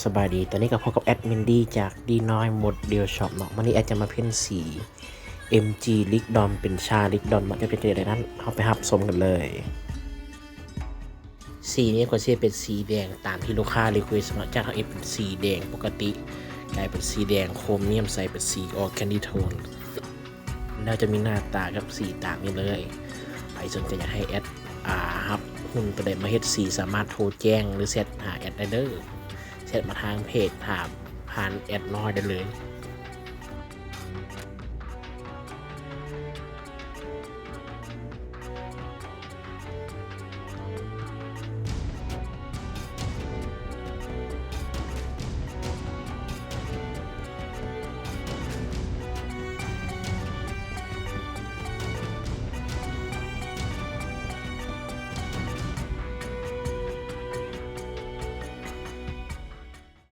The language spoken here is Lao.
ສະບາຍດີ ຕອນນີ້ກໍພົບກັບແອດມິນດີຈາກດີນ້ອຍໂມເດວຊັອບເນາະ. ມື້ນີ້ແອດຈະມາເພັນສີເອັມຈີລິກດອມ ເປັນຊາລິກດອມເນາະ. ຈະເປັນຈັ່ງໃດນັ້ນ ເຮົາໄປຮັບຊົມກັນເລີຍ. ສີນີ້ກໍຊິເປັນສີແດງຕາມທີ່ລູກຄ້າຣີເຄວສເນາະ. ຈາກເຮົາເຮັດເປັນສີແດງປົກກະຕິ ກາຍເປັນສີແດງໂຄຣມມຽມໃສ ເປັນສີອອກແຄນດີ້ໂທນ ແລ້ວຈະມີໜ້າຕາກັບສີຕາມນີ້ເລີຍ. ໃຜສົນໃຈຢາກໃຫ້ແອດ ອ່າ ຮັບຫຸ່ນໂຕໃດມາເຮັດສີ ສາມາດໂທແຈ້ງ ຫຼື ແຊັດຫາແອດໄດ້ເດີ. ແຊັດມາທາງເພຈ ຖາມຜ່ານແອດນ້ອຍໄດ້ເລີຍ.